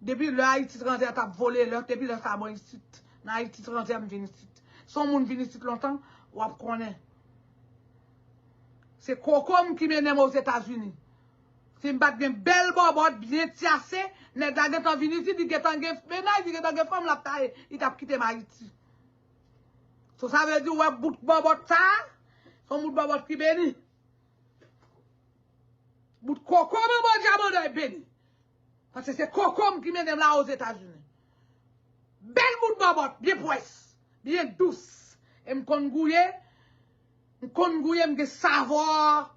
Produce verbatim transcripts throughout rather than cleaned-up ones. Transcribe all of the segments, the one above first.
Depi lè Ayiti Tranzè t ap vole, lè, depi lè sa a mwen isit. Nan Ayiti Tranzè m vin isit. Si yon moun vin isit lontan, w ap konnen. Se koko m ki mennen m Ozetazini. Si m pa t gen bèl bòbòt, byen tyase, nèg la gentan vin isit, li gentan gen mennaj, li gentan gen fanm, l ap taye, li t ap kite m Ayiti. So, sa vle di, w wè bout bòbòt sa a, se yon bout bòbòt ki beni. Bout koko m an Bondye a, Bondye beni. Paske se koko m ki mennen m la Ozetazini. Bèl bout bòbòt, byen pwès, byen dous. E m konn gouye, m konn gouye, m gen savwa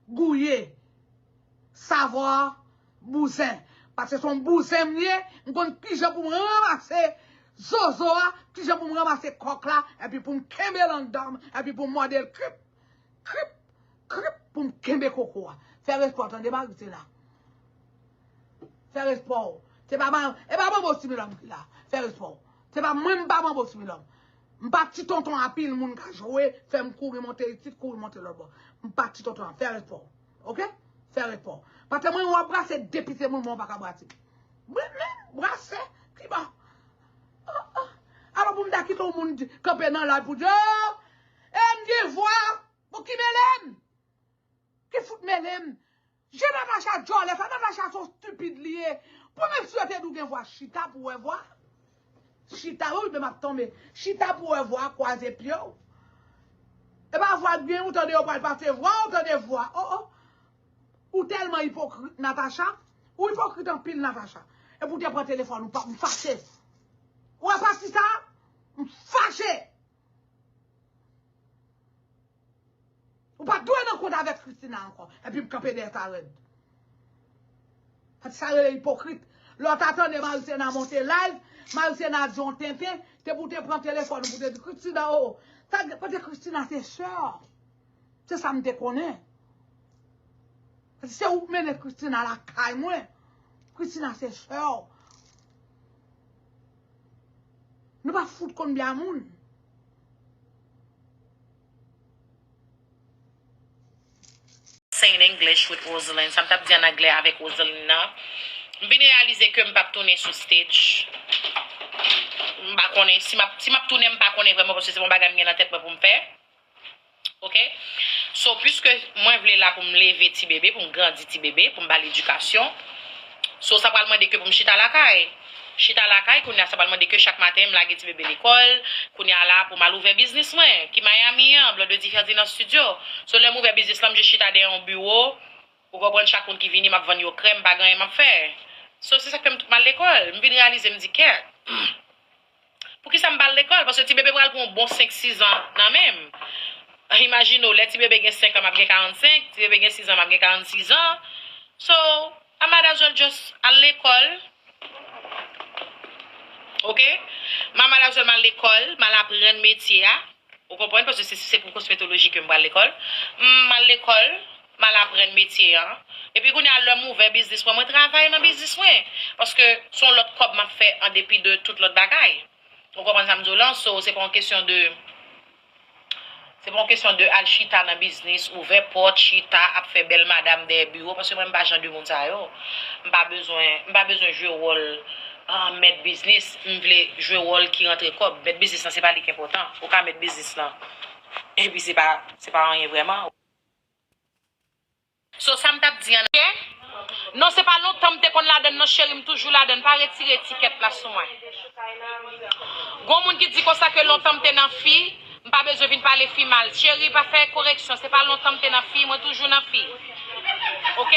gouye. Savwa bouzen. Paske se yon bouzen m ye, m konn kijan pou m ranmase zozo a, kijan pou m ranmase kòk la, epi pou m kenbe l anndan m, epi pou m mòde l krip, krip, krip, pou m kenbe koko a. Fè respè w, tande, Marisena. Fè respè w. Se pa, e pa Manbo Similòm ki la. Fè respè w. Se pa mwen, m pa Manbo Similòm. M pa ti tonton a pil moun ka jwe, fè m kouri monte isit, kouri monte lòt bò. M pa ti tonton an. Fè respè w. Oke? Fè respè w. Paske mwen, w ap brase depi se mwen, mwen w pa ka brase. Mwen menm, brase, ki ba. Ah, ah. Alò pou m ta kite yon moun di, kanpe nan live pou di, oh, e m gen vwa, bon, ki mele m? Ki fout mele m? Je Natacha djòlè sa, Natacha se yon stipid li ye. Pou menm si yo te di w gen vwa, chita pou wè vwa. Chita, wi, men m ap tonbe. Chita pou wè vwa, kwaze pye w. E pa vwa k gen, ou tande yo pral pase vwa, ou tande vwa. Oh, oh. Ou tèlman ipokrit, Natacha. Ou ipokrit anpil, Natacha. Epi w te pran telefòn ou pa, m fache. Ou wè pati sa? M fache. Ou pa dwe nan kont avèk Christina ankò. Epi m kanpe dèyè sa rèd. Pati sa rele ipokrit. Lè w ta tande Marisena monte live, Marisena di yon tenten, te pou te pran telefòn ou pou te di Christina, oh, oh. Sa, paske Christina se sè. Se sa m te konnen. Se ou k mennen Christina lakay mwen. Christina se sè w. Nou pa fout konn byen moun. Say in English with Roseline. Sa m t ap di an anglè avèk Roseline nan. M vin reyalize ke m p ap tounen sou stage. M pa konnen. Si m ap, si m ap tounen, m pa konnen vrèman, paske se pa yon bagay m gen nan tèt mwen pou m fè. Ok? So, piske mwen vle la pou m leve ti bebe, pou m grandi ti bebe, pou m ba l edikasyon. So, sa pral mande ke pou m chita lakay. Chita lakay, kounye a, sa pral mande ke chak maten m lage ti bebe lekòl, kounye a la pou m al ouvè biznis mwen, ki Miami an, Blondedy Ferdinand Studio. So, lè m ouvè biznis lan, m jis chita dèyè yon biwo, ou konprann, chak moun ki vini, m ap vann yo krèm, m pa gen anyen m ap fè. So, se sa k fè m mal lekòl. M vin reyalize, m di, kèt. Poukisa m pa al lekòl? Paske ti bebe pral pran yon bon senk sizan nan men m. Imajine w, lè ti bebe gen senk an, m ap gen karannsenk, ti bebe gen sizan, m ap gen karannsizan. So, I might as well just al lekòl. Ok? M a might as well m al lekòl, m al aprann metye a. Ou konprann? Paske se, se pou kosmetoloji ke m pral lekòl. M al lekòl, m al aprann metye an. Epi kounye a, lè m ouvè biznis mwen, mwen travay nan biznis mwen. Paske se yon lòt kòb m ap fè an depi de tout lòt bagay. Ou konprann sa m di w lan? So, se pa yon kesyon de, se pa yon kesyon de al chita nan biznis, ouvè pòt, chita, ap fè bèl madanm dèyè biwo, paske mwen, m pa jan de moun sa yo. M pa bezwen, m pa bezwen jwe wòl, ah, mèt biznis. M vle jwe wòl ki rantre kòb. Mèt biznis lan, se pa li ki enpòtan. Ou ka mèt biznis lan. Epi se pa, se pa anyen vrèman. So, sa m t ap di an, ok? Non, se pa lontan m te konn ladann, non, cheri, m toujou ladann. Pa retire etikèt la sou mwen. Gon moun ki di konsa ke lontan m te nan fi, m pa bezwen vin pale fi mal. Cheri, pa fè koreksyon. Se pa lontan m te nan fi, mwen toujou nan fi. Ok?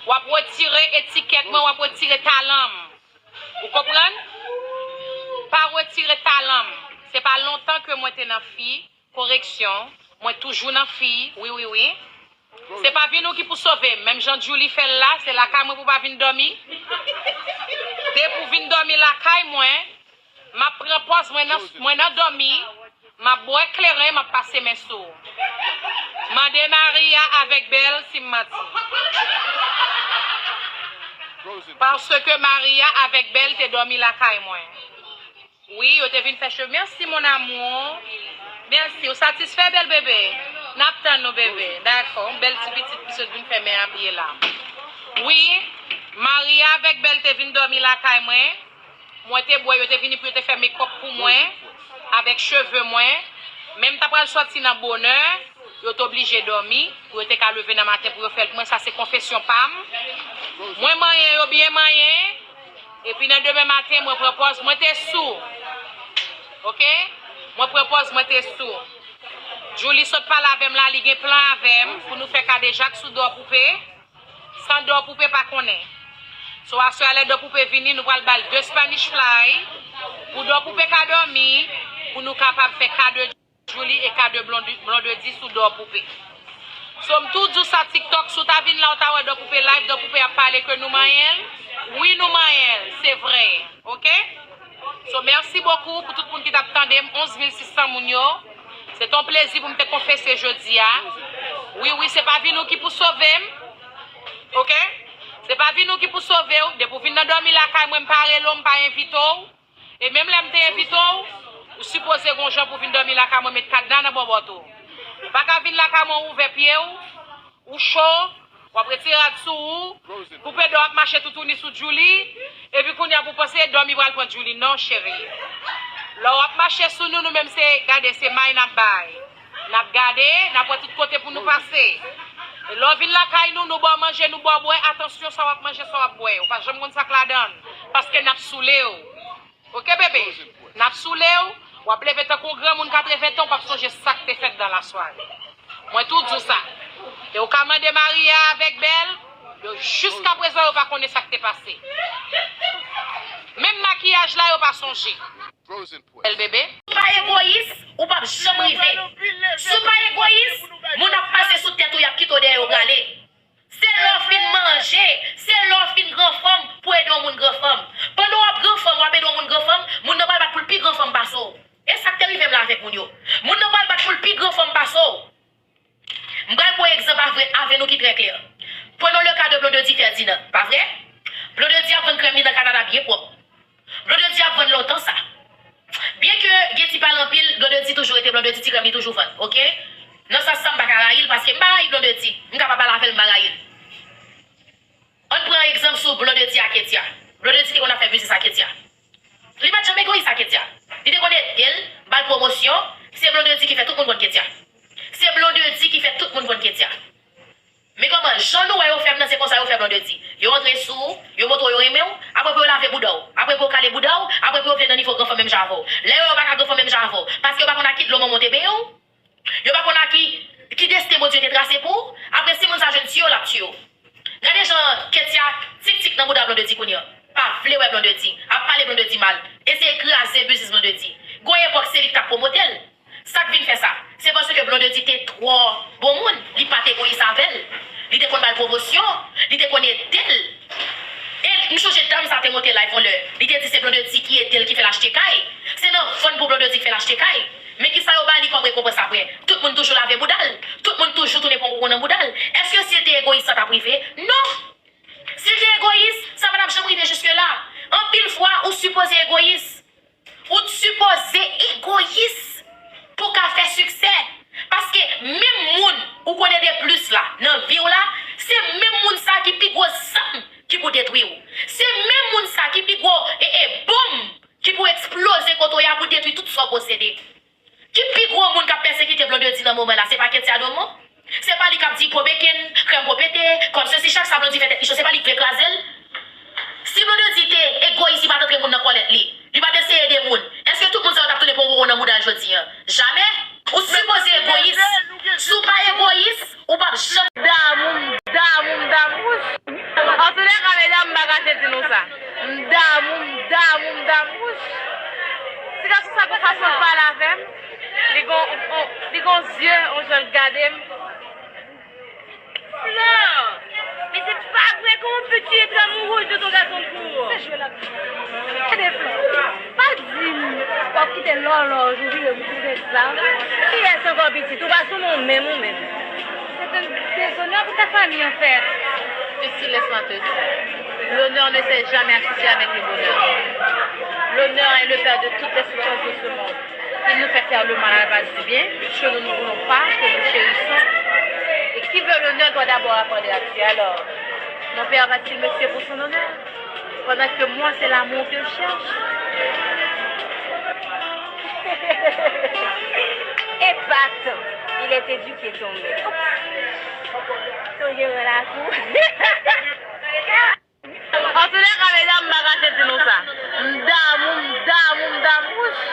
W ap retire etikèt mwen, w ap retire talan m. Ou konprann? Pa retire talan m. Se pa lontan ke mwen te nan fi. Koreksyon, mwen toujou nan fi, wi, wi, wi. Se pa vin ou ki pou sove m. Menm jan Djouly fè l la, se lakay mwen pou pa vin dòmi. Depi w vin dòmi lakay mwen, m ap pran pòz mwen nan, mwen nan dòmi, m ap bwè kleren, m ap pase men sou ou. Mande Maria avèk Bèl si m manti. Paske Maria avèk Bèl te dòmi lakay mwen. Wi, yo te vin fè cheve. Mèsi, mon amour. Mèsi. Ou satisfè, bèl bebe? N ap tann nou, bebe. Dakò. Yon bèl ti pitit ki sot vin fè men a pye la. Wi. Maria avèk Bèl te vin dòmi lakay mwen. Mwen te bwè, yo te vini pou yo te fè mekòp pou mwen, avèk cheve mwen. Men m ta pral sòti nan bonè, yo t oblije dòmi, pou yo te ka leve nan maten pou yo fè l pou mwen. Sa se konfesyon pa m. Mwen manyen, yo byen manyen. Epi nan demen maten, mwen pran pòz, mwen te sou. Oke? Mwen pran pòz, mwen te sou. Julie sot pale avè m la, li gen plan avè m pou nou fè kadejak sou dò poupe. San dò poupe pa konnen. So aswè a lè dò poupe vini, nou pral ba l de Spanish fly pou dò poupe ka dòmi, pou nou kapab fè ka de Julie e ka de Blonde- Blondedy sou dò poupe. So m tou di w sa TikTok, si w ta vin la, w ta wè dò poupe live, dò poupe ap pale ke nou manyen l. Wi, nou manyen l, se vre. Oke? So, mèsi bokou pou tout moun ki t ap tande m, onz mil sis san moun yo. Se t on plezi pou m te konfese jodi a. Wi, wi, se pa vin ou ki pou sove m. Oke? Se pa vin ou ki pou sove w. Depi w vin nan dòmi lakay mwen, m pa rele w, m pa envite w. E menm lè m te envite w, ou sipoze gon jan pou vin dòmi lakay mwen, met kadna nan bòbòt ou. Ou pa ka vin lakay mwen, ou ouvè pye w, ou cho, w ap retire rad sou ou, koupe dò w ap mache toutouni sou Julie, epi kounye a pou panse dòmi pral pran Julie. Non, cheri. Lè w ap mache sou nou, nou menm se gade, se may n ap bay. N ap gade, n ap wè tout kote pou nou pase. E lè w vin lakay nou, nou ba w manje, nou ba w bwè, atansyon sa w ap manje, sa w ap bwè. Ou pa janm konn sa k ladan l, paske n ap soule w. Oke, bebe? N ap soule w, w ap leve tankou yon granmoun katreven tan, w p ap sonje sa k te fèt dan lasware. Mwen tou di w sa. E ou ka mande Maria avèk Bèl, yo jiskaprezan yo pa konnen sa k te pase. Menm makiyaj la, yo pa sonje. Bèl bebe. Si w pa egoyis, ou p ap janm rive. Si w pa egoyis, moun ap pase sou tèt ou, y ap kite w dèyè, yo prale. Se lè w fin manje, se lè w fin gran fanm pou ede yon moun gran fanm. Pandan w ap gran fanm, w ap ede yon moun gran fanm, moun nan pral bat pou l pi gran fanm pase w. E sa k te rive m la avèk moun yo. Moun nan pral bat pou l pi gran fanm pase w. M pral pran egzanp avè, avè nou ki trè klè. Prenons le cas de Blondedy Ferdinand, pa vre? Blondedy ap vann krèm li nan Kanada byen pwòp. Blondedy ap vann lontan sa. Byen ke Getty pale anpil, Blondedy toujou rete Blondedy, ti krèm li toujou vann, oke? Nan sans sa, m pa ka rayi l, paske m pa rayi Blondedy. M ka pa pale avè l, m pa rayi l. Ann pran egzanp sou Blondedy ak Ketya. Blondedy te konn ap fè biznis ak Ketya. Li pa t janm egoyis ak Ketya. Li te konn ede l, ba l pwomosyon. Se Blondedy ki fè tout moun konn Ketya. Se Blondedy ki fè tout moun konn Ketya. Men kòman, jan nou wè yo fè m nan, se konsa yo fè Blondedy. Yo antre sou ou, yo montre w yo renmen w, apre pou yo lave bouda w, apre pou yo kale bouda w, apre pou yo vle nan nivo gran fanm menm jan avè w. Lè yo wè yo pa ka gran fanm menm jan avè w, paske yo pa konn ak ki dlo manman w te benyen w. Yo pa konn ak ki, ki desten Bondye te trase pou ou. Apre, si moun sa jwenn tiyo, l ap tiye w. Gade jan Ketya tik tik nan bouda Blondedy kounye a. Pa vle wè Blondedy. Ap pale Blondedy mal. Eseye kraze biznis Blondedy. Gon epòk, se li ki t ap pwomote l. Sa k vin fè sa? Se paske Blondedy te twò bon moun. Li pa t egoyis avè l. Li te konn ba l pwomosyon. Li te konn ede l. E m sonje dam sa te monte live yon lè. Li te di se Blondedy ki ede l, ki fè l achte kay. Se nan vann pou Blondedy k fè l achte kay. Men kisa yo ba li kòm rekonpans apre? Tout moun toujou lave bouda l. Tout moun toujou tounen pran koko nan bouda l. Èske si l te egoyis sa t ap rive? Non! Si l te egoyis, sa pa t ap janm rive jiske la. Anpil fwa, ou sipoze egoyis. Ou t sipoze egoyis pou w ka fè siksè. Paske menm moun ou konn ede plis la nan vi w la, se menm moun sa ki pi gwo zam ki pou detwi w. Se menm moun sa ki pi gwo e, e bonm ki pou eksploze kote w ye a pou detwi tout sa w posede. Ki pi gwo moun k ap pèsekite Blondedy nan moman la, se pa Ketya Domon? Se pa li k ap di po beken, krèm po pete, kòm sesi, chak sa Blondedy fè tèt li cho, se pa li k vle kraze l? Si Blondedy te egoyis, li pa t antre moun nan kòlèt li, li pa t eseye ede moun, èske tout moun sa yo t ap tounen pran koko nan bouda l jodi a? Jamè! Ou sipoze egoyis. Si w pa egoyis, ou p ap janm. Damou, m damou, m damou. Antoulèka, medam, m pa kache di nou sa. M damou, m damou, m damou. Ti gason sa gon fason l pale avè m. Li gon, on, li gon zye, on jan l gade m. Flore, mais c'est pas vrai, comment peux-tu être amoureuse de ton garçon de cour? Gade Flore, pa di m w ap kite lòlòj ou vire pou ti tèt sa. Kiyès ankò pitit? Ou pa sou non menm ou menm. C'est un déshonneur pour ta famille en fait. Ceci, laisse-moi te dire. L'honneur ne s'est jamais associé avec le bonheur. L'honneur est le père de toutes les souffrances de ce monde. Il nous fait faire le mal à la place du bien, que nous ne voulons pas, que nous chérissons. Et qui veut l'honneur doit d'abord apprendre à tuer. Alors, Mon père va-t-il me tuer pour son honneur, pendant que moi, c'est l'amour que je cherche? Épatant, il est éduqué, ton maître. Ton jeran lakou. Antoulèka, medam, m pa kache di nou sa. M damou, m damou, m damou. Wouch!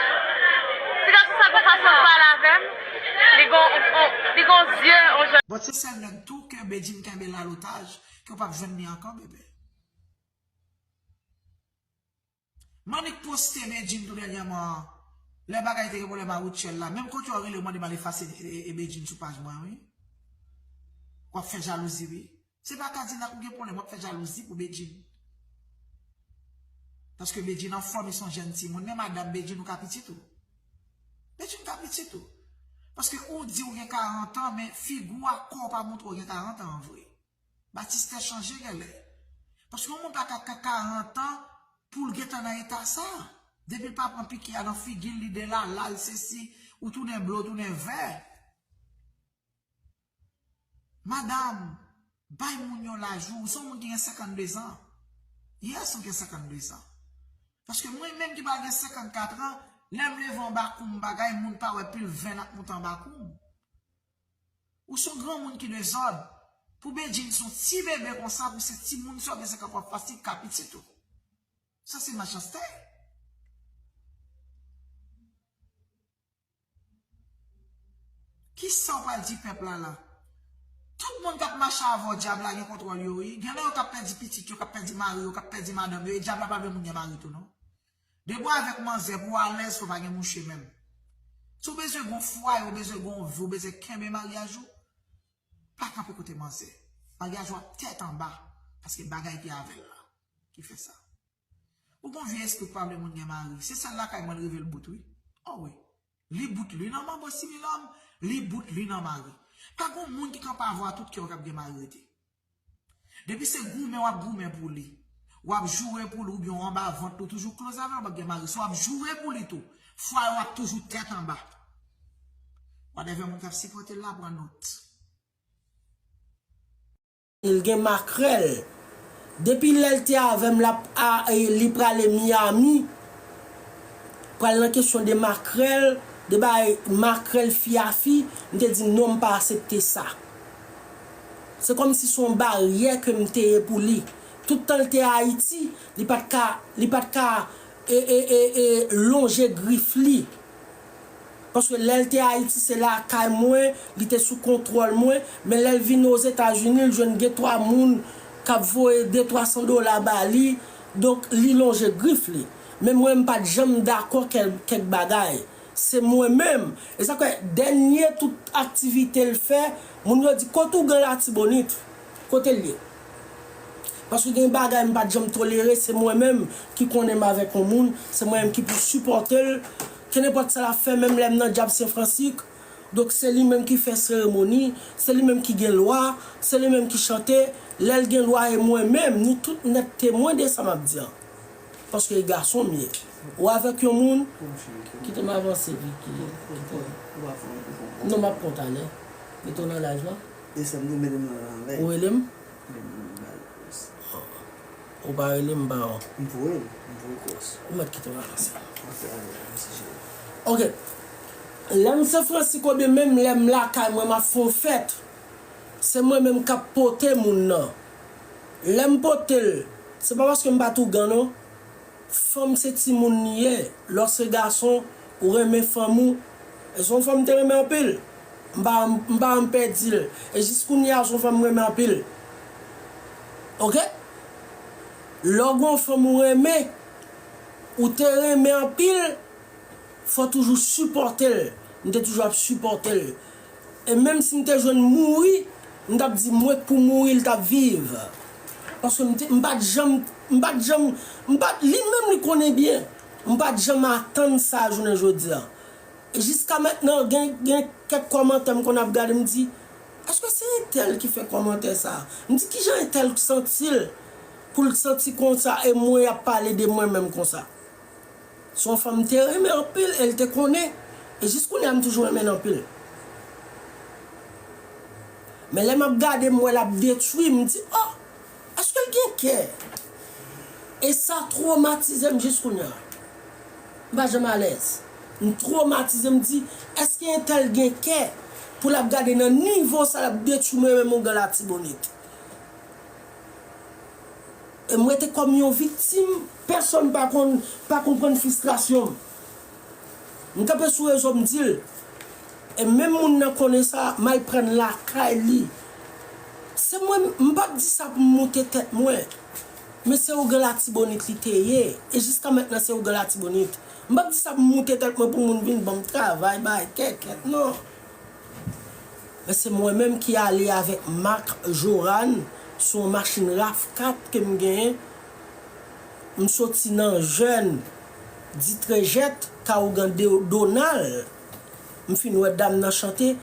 Ti gason sa gon fason l pale avè m. Li gon, on, li gon zye, on jan. Bon, se sèl nèg tou ke Bedjine kenbe l an otaj, ke w p ap jwenn li ankò, bebe. M annik poste Bedjine tou dènyèman an. Lè bagay te gen pwoblèm a Rutshelle la. Menm kote w rele w mande m al efase e, e, e Bedjine sou paj mwen, wi. W ap fè jalouzi, wi. Se pa Kadilak ou gen pwoblèm, w ap fè jalouzi pou Bedjine. Paske Bedjine anfòm, e se yon jèn timoun. Men madanm Bedjine, ou ka piti tou. Bedjine ka piti tou. Paske ou di ou gen karant an, men figi w ak kò w pa montre w gen karant an an vre. Batistè chanje genlè. Paske yon moun pa ka ka karant an pou l gentan nan eta sa. Depi l pa pran piki a nan figi l, li delala, l sesi, ou tounen ble, ou tounen vè. Madanm, bay moun yon laj ou, ou se yon moun ki gen senkannde zan. Yes, ou gen senkannde zan. Paske mwen menm ki pral gen senkannkat an, lè m leve anba kou m bagay, moun pa wè pil venn ap monte anba kou m. Ou se yon granmoun ki dezòd. Pou Bedjine se yon ti bebe konsa, pou se timoun sa w gen senkant fwa fasil ka pitit ou. Sa se machanste. Kisa w pral di pèp la la? Tout moun k ap mache avè w, dyab la gen kontwòl yo, wi. Gen nan yo k ap pèdi pitit yo, k ap pèdi mari yo, k ap pèdi madanm yo. E dyab la pa vle moun gen mari tou, non. Depi w avèk manzè, pou w alèz, fò w pa gen mouche menm. Si w bezwen gon fwaye, w bezwen gon vi, w bezwen kenbe maryaj ou, pa kanpe kote manzè. Maryaj ou ap tèt anba, paske bagay ki avè l la ki fè sa. Ou gon vye espri k pa vle moun gen mari. Se sèl lakay mwen l rive l bout, wi. O wi. Li bout li nan manbo Similòm, li bout li nan mari. Pa gon moun ki kanpe avè w a tout kè w k ap gen mari rete. Depi se goumen w ap goumen pou li, w ap joure pou li oubyen w anba vant li, w toujou close avè l, w ap gen mari. Si w ap joure pou li tou, fwaye w ap toujou tèt anba. Whatever moun k ap sipòte l la, pran nòt. Li gen makrèl. Depi lè l te avè m, l ap a, e, li prale Miami, pral nan kesyon de makrèl, de bagay makrèl fi a fi, m te di non, m pa aksepte sa. Se kòmsi se yon baryè ke m te ye pou li. Tout tan l te Ayiti, li pa t ka, li pa t ka e, e, e, e, lonje grif li. Paske lè l te Ayiti, se lakay mwen, li te sou kontwòl mwen, men lè l vin Ozetazini, l jwenn gen twa moun k ap voye de twa san dola ba li, donk li lonje grif li. Men mwen, m pa t janm dakò kèl, kèk bagay. Se mwen menm. E sa k fè, dènye tout aktivite l fè, moun yo di, "Kote ougan Latibonit? Kote l ye?" Paske gen bagay m pa t janm tolere, se mwen menm ki konnen m avèk yon moun, se mwen menm ki pou sipòte l, kenenpòt sa l ap fè, menm lè m nan dyab Sen Fransik. Donk, se li menm ki fè seremoni, se li menm ki gen lwa, se li menm ki chante. Lè l gen lwa, e mwen menm, nou tout nèt temwen de sa m ap di an. Paske e gason m ye. Ou avèk yon moun, kite m avanse, Vicky. Kite. Non, m ap pran talè. Mete w nan live la. E sa m di, mete m nan live. Ou rele m? Mete m nan live. Ou pa rele m, pa wè. M voye l, m voye kòs. Ou mèt kite m avanse. Ok, ale, mèsi, cheri. Ok. Lè m San Francisco, oubyen menm lè m lakay mwen, m ap fè yon fèt. Se mwen menm k ap pote moun nan. Lè m pote l, se pa paske m pa t ougan non. Fanm se timoun li ye. Lè w se gason, ou renmen fanm ou. E se yon fanm m te renmen anpil. M pa, m pa janm pèdi l. E jis kounye a, se yon fanm m renmen anpil. Oke? Lè w gen yon fanm ou renmen, ou te renmen anpil, fò w toujou sipòte l. M te toujou ap sipòte l. E menm si m te jwenn mouri, m t ap di mwen k pou mouri, l t ap viv. Paske m te, m pa t janm, m pa t janm, m pa t, li menm li konnen byen. M pa t janm atann sa jounen jodi a. E jiska mentnan, gen, gen kèk kòmantè m konn ap gade, m di, èske se entèl ki fè kòmantè sa a? M di, kijan entèl santi l pou l santi konsa e mwen y ap pale de mwen menm konsa? Se yon fanm m te renmen anpil e l te konnen. E jis kounye a, m toujou renmen l anpil. Men lè m ap gade, m wè l ap detwi, m di, oh, Èske l gen kè? E sa twomatize m jis kounye a. M pa janm alèz. M twomatize, m di, èske entèl gen kè pou l ap gade nan nivo sa l ap detwi mwen menm, Ougan Latibonit? E m rete kòm yon viktim, pèsonn pa konn, pa konprann fristrasyon m. M kanpe sou rezo, m di l. E menm moun nan konnen sa, m al pran l lakay li. Se mwen, m p ap di sa pou m moute tèt mwen. Men se Ougan Latibonit li te ye. E jiska mentnan se Ougan Latibonit. M p ap di sa pou m moute tèt mwen pou moun vin ban m travay, bay kèkèt, non. Men se mwen menm ki ale avèk Marc Joran sou yon machin rav kat ke m genyen. M soti nan jèn Ditrejèt, ka Ougan Donald. M fin wè dam nan chante,